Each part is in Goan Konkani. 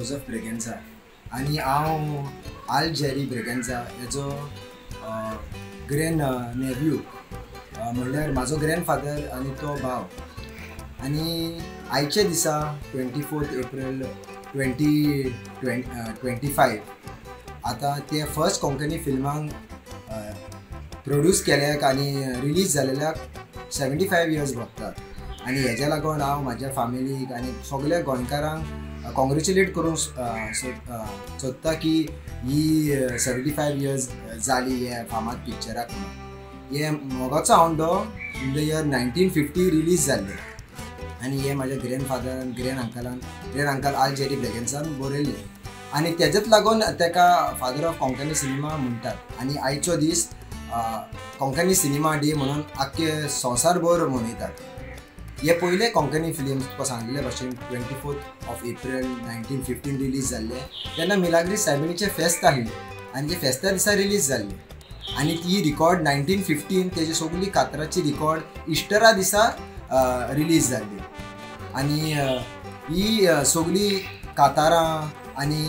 जोजफ ब्रेगेन्सा आनी हांव आल जेरी ब्रेगेन्सा हेजो ग्रँड नेव्यू, म्हणल्यार म्हाजो ग्रँडफादर आनी तो भाव. आनी आयच्या दिसा 24 एप्रिल 2025 आतां ते फर्स्ट कोंकणी फिल्मांक प्रोड्यूस केल्याक आनी रिलीज जालेल्याक 75 इयर्स भोगतात. आनी हेज्या लागून हांव म्हाज्या फामिलीक आनी सगल्या गोंयकारांक कॉंग्रेच्युलेट करूंक सोदता की ही 75 इयर्स जाली हे फामाद पिक्चराक म्हणून. हे मोगाचो आवंडो इन the year 1950 release जाल्ले आनी हे म्हाज्या ग्रँडफादरान ग्रँड अंकलान ग्रँड अंकल आल जेरी ब्रेगेन्सान बरयल्लें आनी तेजेच लागून तेका फादर ऑफ कोंकणी सिनेमा म्हणटात. आनी आयचो दीस कोंकणी सिनेमा डे म्हणून आख्खे संवसारभर मनयतात. हे पयले कोंकणी फिल्म तुका सांगिल्ले भाशेन 24 एप्रिल 1915 रिलीज जाल्ले. तेन्ना मिलाग्री सायबिणीचें फेस्त आसलें आनी ते फेस्ता दिसा रिलीज जाल्लें आनी ती रिकॉर्ड 1915 तेजी सगळी कातराची रिकॉर्ड इस्टरा दिसा रिलीज जाल्ली. आनी ही सगळी कातारां आनी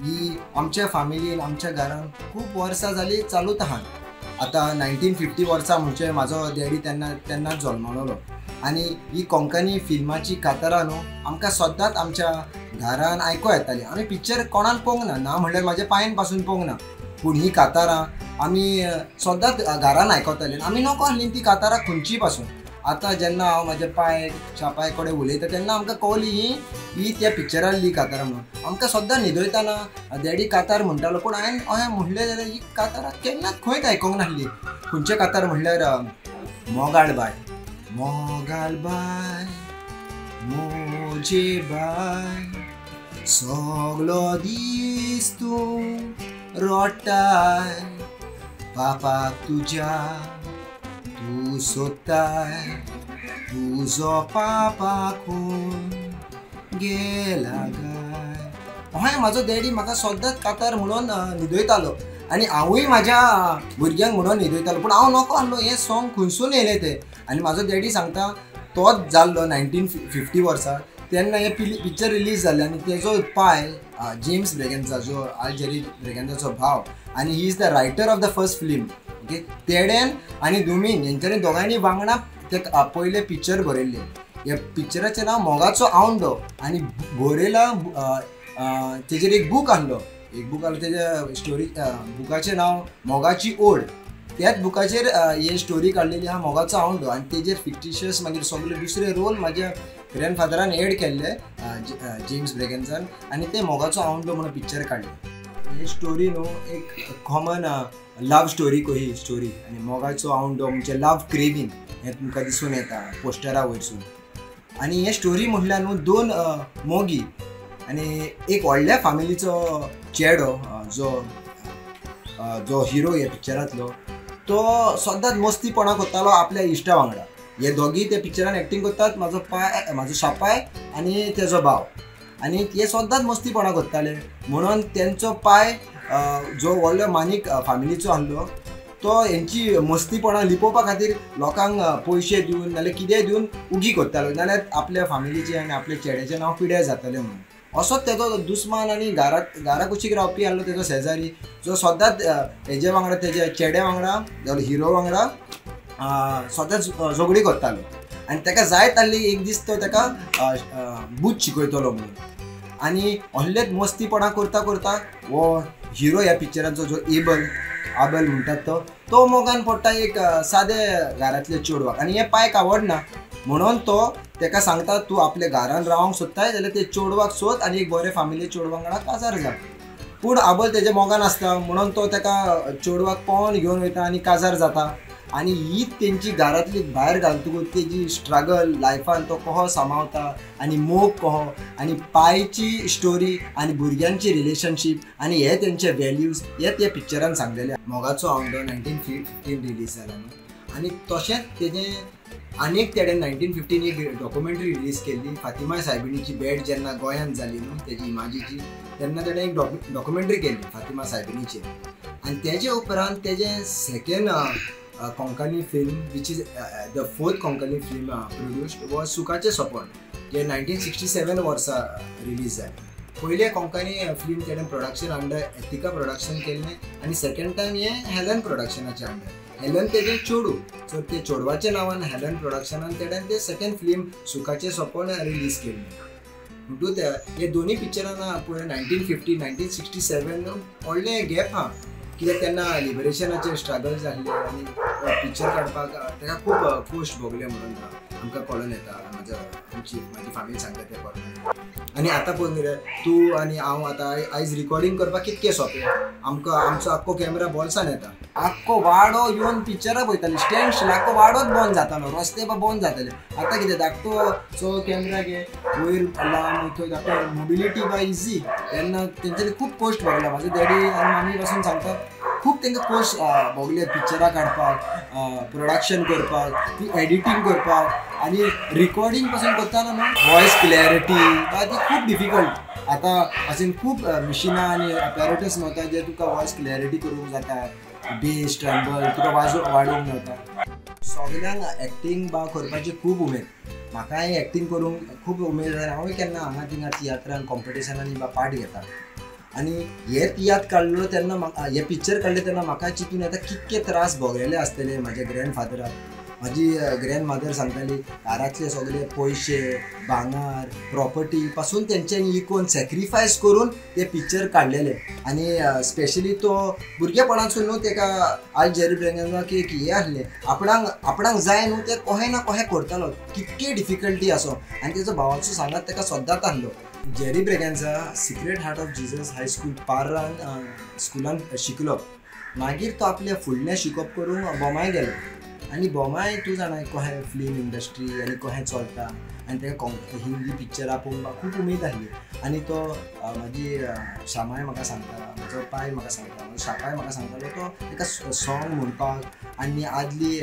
ही आमच्या फामिलीन आमच्या घरान खूब वर्सां जालीं चालूच आहा. आतां 1950 वर्सां म्हणजे म्हाजो डॅडी तेन्ना तेन्नाच जल्मलेलो आनी ही कोंकणी फिल्माची कातारां न्हू आमकां सदांच आमच्या घरान आयको येताली. आमी पिक्चर कोणाक पळोवंक ना, ना म्हणल्यार म्हाज्या पांयन पासून पळोवंक ना, पूण ही कातारां आमी सदांच घरान आयकताली. आमी नको आसली ती कातारां खंयची पासून. आतां जेन्ना हांव म्हाज्या पांय शापाय कडेन उलयता तेन्ना आमकां कवली ही ही त्या पिक्चरांतली कातारां म्हणून. आमकां सद्दां न्हिदयतना डॅडी कातार म्हणटालो, पूण हांवें अशें म्हणलें जाल्यार ही कातारां केन्नाच खंयच आयकूंक नासली. खंयचे कातार म्हणल्यार मोगाळ बाय, मोगाळ बाय मोजे बाय सगलो दीस तूं रडटाय, पापाक तुज्या तूं सोदताय, तुजो पापा खून गेला गाय. हय म्हाजो डॅडी म्हाका सदांच कातार म्हणून न्हिदयतालो आनी हांवूय म्हाज्या भुरग्यांक म्हणून न्हिदयतालो, पूण हांव नको आसलो हें सॉंग खंयसून येयलें तें. आनी म्हाजो डॅडी सांगता तोच जाल्लो 1950 वर्सा तेन्ना हें पिक्चर रिलीज जाल्लें आनी तेजो पाय जेम्स ब्रेगेन्सा जो आल जेरी ब्रेगेन्साचो भाव आनी he is the writer of the first film, okay, तेडेन आनी दुमीन हेंच्यांनी दोगांयनी वांगडा ते पयलें पिक्चर बरयल्लें. ह्या पिक्चराचें नांव मोगाचो आवंडो आनी बरयला तेजेर एक बूक आहलो, एक बूक आहलो तेज्या स्टोरी बुकाचें नांव मोगाची ओड. त्याच बुकाचेर हे स्टोरी काडलेली आहा मोगाचो आवंडो आनी तेजेर फिक्टिशियस मागीर सगळे दुसरे रोल म्हाज्या ग्रँडफादरान एड केल्ले जेम्स ब्रेगेन्सान आनी ते मोगाचो आवंडो म्हणून पिक्चर काडलें. ही स्टोरी न्हू एक कॉमन लव स्टोरी कही स्टोरी आनी मोगाचो आवंडो म्हणजे लव क्रेवींग हें तुमकां दिसून येता पोस्टरा वयरसून. आनी हे स्टोरी म्हटल्यार न्हू दोन मोगी आनी एक व्हडल्या फामिलीचो चेडो जो जो हिरो ह्या पिक्चरांतलो तो सदांच मस्तीपणां करतालो आपल्या इश्टा वांगडा. हे दोगी त्या पिक्चरान एक्टींग करतात, म्हाजो पाय म्हाजो शापाय आनी तेजो भाव, आनी ते सदांच मस्तीपणां करताले म्हणून तेंचो पाय जो व्हडलो मानीक फामिलीचो आहलो तो हेंची मस्तीपणां लिपोवपा खातीर लोकांक पयशे दिवन नाल्यार कितेंय दिवन उगी करतालो, नाल्यार आपल्या फामिलीचें आनी आपल्या चेड्याचें नांव पिड्यार जातालें म्हणून. असोच तेजो दुस्मान आनी घरा कुशीक रावपी आहलो तेजो शेजारी जो सदांच हेजे वांगडा तेज्या चेड्या वांगडा हिरो वांगडा सदांच झगडी करतालो आनी तेका जायत आहली एक दीस तो तेका बूद शिकयतलो म्हणून. आनी असलेच मस्तीपणां करता करता हो हिरो ह्या पिक्चराचो जो एबल आबल म्हणटात तो तो मोगान पडटा एक सादे घरांतल्या चेडवाक आनी हें पायक आवडना म्हणून तो तेका सांगता तूं आपल्या घरान रावंक सोदताय जाल्यार ते चेडवाक सोद आनी एक बरे फामिली चेडवा वांगडा काजार जा. पूण आबल तेज्या मोगान आसता म्हणून तो तेका चेडवाक पळोवन घेवन वयता आनी काजार जाता. आनी ही तेंची घरांतली भायर घालतकूच तेजी स्ट्रगल लायफान तो कहो सांबाळता आनी मोग कहो आनी पायची स्टोरी आनी भुरग्यांची रिलेशनशीप आनी हे तेंचे वेल्यूज हे त्या पिक्चरान सांगलेले. मोगाचो आवंडो 1915 रिलीज जाला न्हू आनी तशेंच तेजें आनीक तेणें 1915 एक डॉक्युमेंटरी रिलीज केल्ली फातिमा सायबिणीची भेट जेन्ना गोंयांत जाली न्हू तेजी इमाजीची तेन्ना तेणें एक डॉक्युमेंटरी केल्ली फातिमा सायबिणीचेर. आनी तेजे उपरांत तेजें second Konkani film which is the fourth Konkani film produced was सुखाचें सपन, जे 1967 वर्सा रिलीज जालें. पयलें कोंकणी फिल्म तेणें प्रोडक्शन अंडर एथिका प्रोडक्शन केल्लें आनी सेकंड टायम हें हेलन प्रोडक्शनाचें अंडर. हेलन तेजें चेडूं, सो ते चेडवाच्या नांवान हेलन प्रोडक्शनान तेणें तें सेकंड फिल्म सुखाचें सपन रिलीज केल्लें. म्हणटूच हे दोनूय पिक्चरान पळय 1950 1967 व्हडलें गॅप आहा, कित्याक तेन्ना लिबरेशनाचे स्ट्रगल जाल्ले आनी पिक्चर काडपाक ताका खूब कोश्ट भोगले म्हणून आमकां कळून येता. म्हजो आमची म्हाजी फामिली सांगता तें कळून. आनी आतां पळोवंक गेल्यार तूं आनी हांव आतां आयज रिकॉर्डिंग करपाक कितकें सोंपें, आमकां आमचो आख्खो कॅमेरा बोल्सान येता, आख्खो वाडो येवन पिक्चरां पळयताली, स्टँड स्टील आख्खो वाडोच बंद जातालो, रस्ते बंद जाताले. आतां कितें धाकटो सो कॅमेरा घे वयर लांब थंय धाकटो, मोबिलिटी बा इजी. तेन्ना तेंच्यांनी खूब कश्ट भोगला. म्हाजो डॅडी आनी मामी पासून सांगता खूब तांकां कश्ट भोगले पिक्चरां काडपाक, प्रोडक्शन करपाक, ती एडिटींग करपाक आनी रिकॉर्डिंग पासून करतना न्हू वॉयस क्लॅरिटी ती खूब डिफिकल्ट. आतां अशें खूब मिशिनां आनी अपॅरेटस मेळटा जे तुका वॉयस क्लॅरिटी करूंक जाता, बेस ट्रेम्बल तुका वाडोवंक मेळटा. सगल्यांक एक्टींग बा करपाची खूब उमेद, म्हाकाय एक्टींग करूंक खूब उमेद जाता. हांवूय केन्ना हांगा थिंगा तियात्रान कॉम्पिटिशनांनी बा पार्ट घेता. आनी हे तियात्र काडलो तेन्ना म्हाका हे पिक्चर काडलें तेन्ना म्हाका चिंतून येता कितके त्रास भोगलेले आसतले म्हाज्या ग्रँडफादराक. म्हाजी ग्रँडमदर सांगताली घरांतले सगळे पयशे भांगर प्रॉपर्टी पासून तेंच्यांनी इकोन सॅक्रिफायस करून ते पिक्चर काडलेले. आनी स्पेशली तो भुरगेपणासून न्हू तेका आयज जेरी ब्रेगांजाक एक हें आसलें, आपणाक आपणाक जाय न्हू तें कोहें ना कोहें करतालो, कितके डिफिकल्टी आसो. आनी तेजो भावाचो सांगात तेका सद्दांच आसलो. Jerry Braganza Sacred Heart of Jesus High School पार्रान स्कुलान शिकलो. मागीर तो आपलें फुडलें शिकप करूंक बोमाय गेलो. आनी बोमाय तूं जाणा कशें फिल्म इंडस्ट्री आनी कशें चलता आनी ताका हिंदी पिक्चरां पळोवपाक खूब उमेद आसली. आनी तो म्हाजी शामाय म्हाका सांगता, म्हजो पाय म्हाका सांगता, म्हजो शापाय म्हाका सांगतालो तो ताका सॉंग म्हणपाक आनी आदली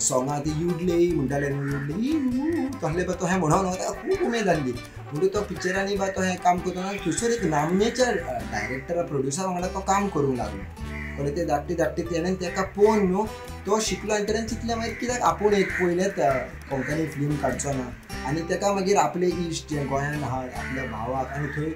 सॉंगां ती युडलेई म्हणटाले न्हू, युडलेई तसले बा तो हें म्हणोन ताका खूब उमेद आसली. म्हणटूच तो पिक्चरांनी बा तो हें काम करतना थंयसर एक नामनेच्या डायरेक्टरा प्रोड्युसरा वांगडा तो काम करूंक लागलो. कळ्ळें, ते धाकटे धाकटे तेणें ताका पळोवन न्हू तो शिकलो आनी तेणें चिंतलें मागीर कित्याक आपूण एक पयलेंच कोंकणी फिल्म काडचो ना. आनी ताका मागीर आपले इश्ट जे गोंयान आहा आपल्या भावाक आनी थंय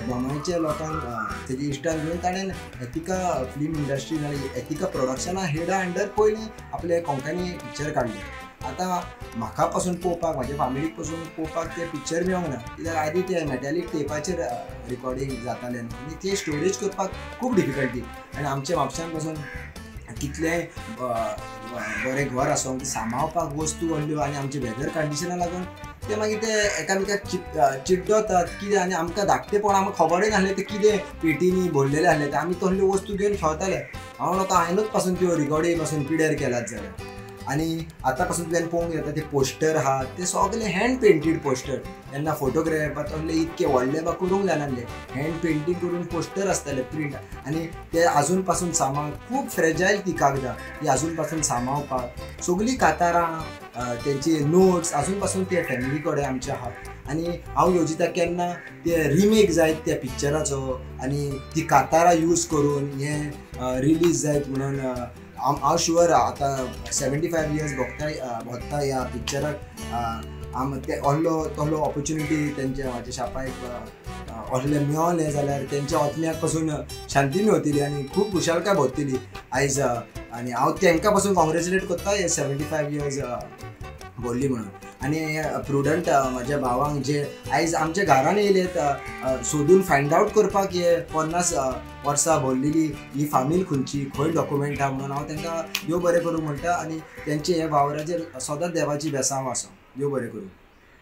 बोमायच्या लोकांक तेजे इश्टांक घेवन ताणें एथिका फिल्म इंडस्ट्री नाल्यार एथिका प्रोडक्शना हेडा अंडर पयलीं आपलें कोंकणी पिक्चर काडलें. आतां म्हाका पासून पळोवपाक, म्हाज्या फामिलीक पासून पळोवपाक तें पिक्चर मेळोंक ना, कित्याक आदीं ते मेटॅलीक टेपाचेर रिकॉर्डिंग जातालें न्हू आनी तें स्टोरेज करपाक खूब डिफिकल्टी. आनी आमच्या म्हापशान पासून कितलेंय बरें घर आसूं सांबाळपाक वस्तू व्हडल्यो आनी आमचे वेदर कंडिशना लागून ते मागीर ते एकामेकाक चिड्डोतात कितें. आनी आमकां धाकटेपण आमकां खबरूय नासलें ते कितें पेटींनी भरलेले आसले, ते आमी तसल्यो वस्तू घेवन खेळताले. हांव लोकां हांवेनूच पासून त्यो रिकॉर्डी पासून पिड्यार केल्यात जाल्यार. आनी आतां पासून तुवें पळोवंक येता ते पोस्टर आहा ते सगळे हँड पेंटीड पोस्टर. तेन्ना फोटोग्राफ तसले इतके व्हडले बा करूंक जायनासले, हँड पेंटींग करून पोस्टर आसताले प्रिंट. आनी ते आजून पासून सामान खूब फ्रेजायल ती कागदां ती आजून पासून सांबाळपाक सगळीं कातारां तेंची नोट्स आजून पासून ते फॅमिली कडेन आमचे आहा. आनी हांव येवजिता केन्ना ते रिमेक जायत त्या पिक्चराचो आनी ती कातारां यूज करून हें रिलीज जायत म्हणून हांव शुअर. आतां 75 इयर्स भोगता ह्या पिक्चराक ते आहलो तसलो ऑपोर्चुनिटी तेंच्या म्हाज्या शापायक असलें मेळलें जाल्यार तेंच्या आत्म्याक पासून शांती मेवतली आनी खूब खुशालकाय भोगतली आयज. आनी हांव तेंकां पासून कॉंग्रेच्युलेट करता हे 75 इयर्स भरली म्हणून. आनी प्रुडंट म्हाज्या भावांक जे आयज आमच्या घरान येयलेत सोदून फायंड आवट करपाक हे 50 वर्सां भरलेली ही फामील खंयची, खंय डॉक्युमेंट आहा म्हणून हांव तांकां देव बरें करूं म्हणटा. आनी तेंचे हे वावराचेर सदांच देवाची बेसांव आसूं, देव बरें करूं.